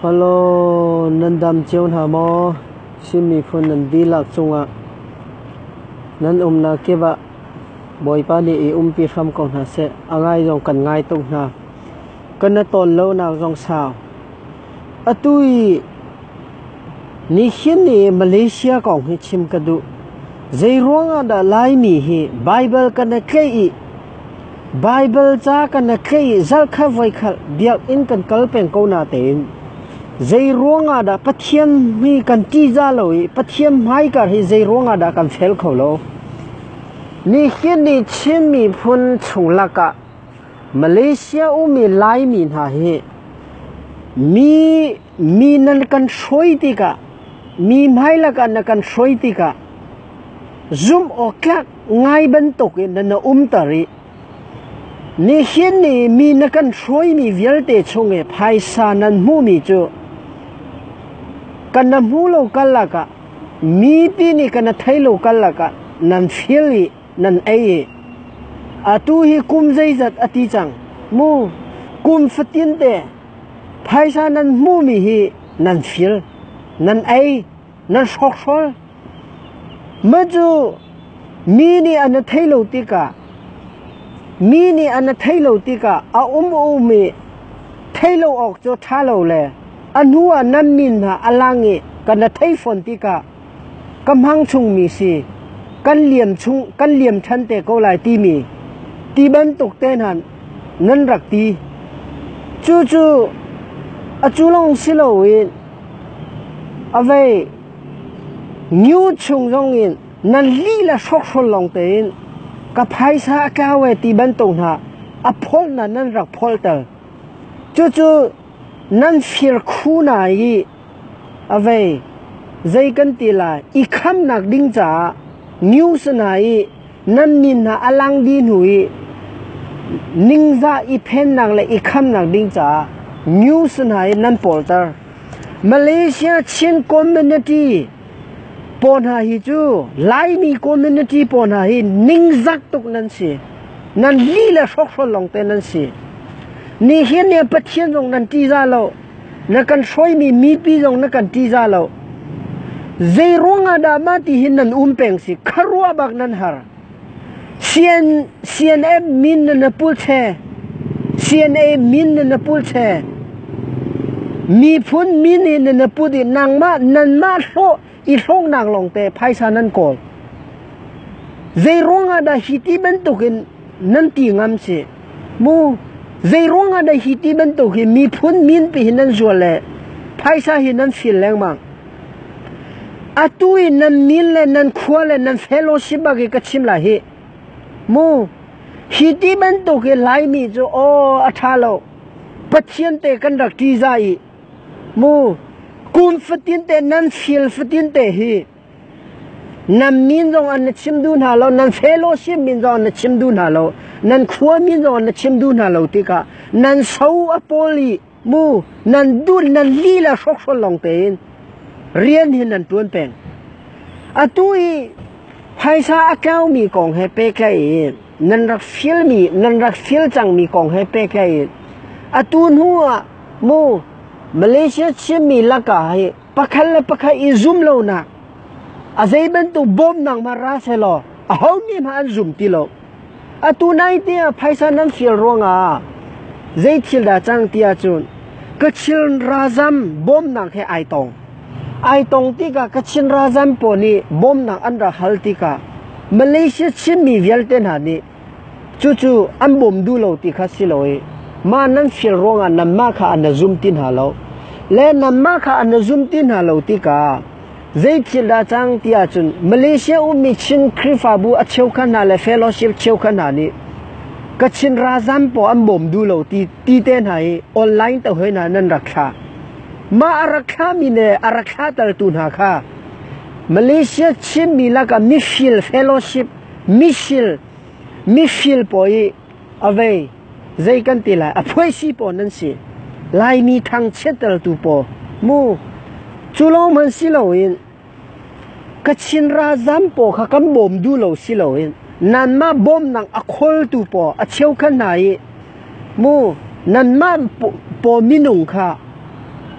Hello, nan dam cio hna maw? Chin miphun nan dihlak cungah nan umnak kip ah Bawipa nih i umpi hram ko hna seh. A ngai zong kan ngai tuk hna. Kan na tawn lonak zong sau. Atu i nihin i Malaysia kong hi chim ka duh. Zeiruang ah dah Laimi hi Baibal kan i tlaih i Baibal ca kan i tlaih i zarhkhat voikhat biakinn kan kal peng ko natein zeiruang ah dah Pathian hi kan ṭihzah lo i Pathian hmaikar hi zeiruang ah dah kan fel kho lo? Nihin ni Chin miphun chung lakah Malaysia ummi Laimi hna hi mi nan kan hruai tikah, mi hmailak ah na kan hruai tikah zumh awk tlak ngai bantukin na umter i nihin ni mi na kan hruaimi vialte chung i phaisa nan hmuhmi cu kan na hmu lo karlak ah mipi nih kan na thei lo karlak ah nan fil i nan ei i atu hi kum zeizat a ti cang mu kum fatin te phaisa nan hmuhmi hi nan fil nan ei nan hrawkhrol. Mah cu mi nih an thei lo tikah mi nih an thei lo tikah a um um i thei lo awk cu ṭha lo le a hnu ah nan min hna a lang i kan thei fawn tikah ka hmang chungmi si kan liam chung kan liam ṭhan te ko lai timi ti bantuk te hna nan rak ti. Cucu a cu lawng si loin A vei new chung zongin nan lih le hrawkhrol lawng tein ka phaisa a tlau e ti bantuk hna a phawlh na nan rak phawlhter. Cucu nan fir khu na i a vei zei kan ti lai i khamnak ding caah news hna i nan min hna a lang dih hnu i ningzah i phennak le i khamnak ding caah news hna hi nan pawlter. Malaysia Chin community pawl hna hi cu Laimi community pawl hna hi ningzak tuk nan si. Nan li le hrawkhrol lawngte nan si. Nihin ni Pathian zong nan ṭihzah lo. Na kan hruaimi mipi zong na kan ṭihzah lo. Zei ruangah dah mah ti hin nan um peng si? Kharuah bak nan har. CN, CNF min na pul che. CNA min na pul che. Miphun min in na put i nangmah nanmah hlawh i hlawknak lawngte phaisa nan kawl. Zei ruangah dah hi ti bantukin nan ti ngam si? Mu zei ruangah dah hi ti bantuk hi miphun min pi hi nan zual le phaisa hi nan fil lengmang? Atu i nan min le nan khua le nan fellowship bak i ka chim lai hi. Mu hi ti bantuk hi Laimi cu aw a ṭha lo. Pathian te kan rak ṭihzah i mu kum fatin te nan fil fatin te hi nan min zong an na chim duh hna lo, nan fellowship min zong an na chim duh hna lo, nan khua min zong an na chim duh hna lo tikah nan so a pawl i mu nan dun nan li le hrawkhrol lawng tein rian hi nan ṭuan peng. Atu i phaisa a tlaumi kong he pehtlaih in nan rak filmi nan rak fil cangmi kong he pehtlaih in atu hnu ah mu Malaysia Chinmi lakah hi pakhat le pakhat i zum lonak a zei bantuk bawmnak ma ra selaw aho nih hmanh an zum ti lo. Atu nai te ah phaisa nan fil ruangah zei thil dah cang ti ahcun Kachin ralzam bawmnak he ai tong. Ai tong tikah Kachin ralzam pawl nih bawmnak an rak hal tikah Malaysia Chinmi vialte hna nih cucu an bawm duh lo ti kha si lo i mah nan fil ruangah nanmah kha an zum ti hna lo. Le nanmah kha an zum ti hna lo tikah Zeithil dah cang ti ahcun Malaysia ummi Chin Khrihfabu a cheukhat hna le fellowship cheukhat hna nih Kachin ralzam pawl an bawm duh lo ti ti te hna hi online te hoi hna nan rak thlah. Mah a rak thlami le a rak thlahtertu hna kha Malaysia Chinmi lakah mifil fellowship mifil mifil pawl i a vei zei kan ti lai a phuaisi pawl nan si Laimi thangchiattertu pawl mu cu lawng hmanh si loin Kachin ralzam pawl kha kan bawm duh lo si loin nanmah bawmnak a khawltu pawl a cheukhat hna i mu nanmah pawl minung kha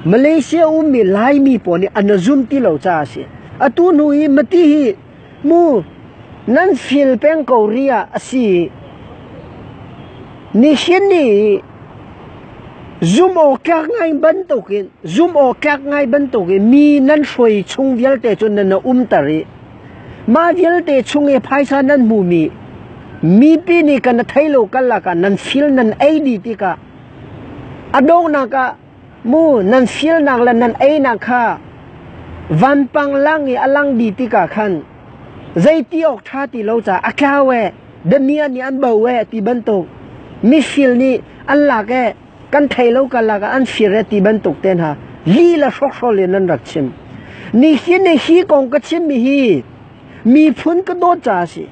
Malaysia ummi Laimi pawl nih an zum ti lo caah a si. Atu hnu i mati hi mu nan fil peng ko ri ah a si. Nihin ni zum awk tlak ngai bantukin zum awk tlak ngai bantukin mi nan hruai chung vialte cu nan umter i mah vialte chung i phaisa nan hmumi mipi nih kan thei lo kalak ah nan fil nan ei dih tikah a donghnak ah mu nan filnak le nan einak kha vanpang lang i a lang dih tikah khan zeiti awk ṭha ti lo caah a tlau ee damiah nih an bo ee ti bantuk mifil nih an lak ee kan thei lo kalak ah an fir ee ti bantuk te hna li le hrokhrawl in an rak chim. Nihin ni hi kong ka chimmi hi miphun ka dawt caah a si.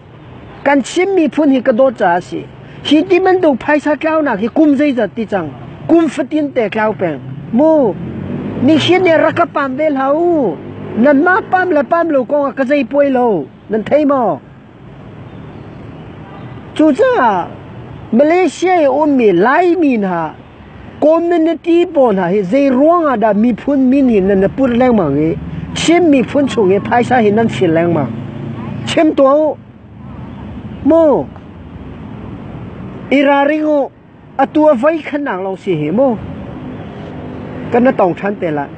Kan Chin miphun hi ka dawt caah a si. Hi ti bantuk phaisa tlaunak hi kum zeizat ti cang. Kum fatin te tlau peng. Mu nihin ni rak ka pam ve hlah u. Nanmah pam le pam lo kong ah ka zei puai lo. Nan thei maw? Cucaah Malaysia i ummi Laimi hna community pawl hna hi zei ruang ah dah miphun min hi nan put lengmang i Chin miphun chung i phaisa hi nan fir lengmang? Chim tuah u. Mu i ralring u. Atu a voi khannak lawng si hi mu. Kan na tong ṭhan te lai.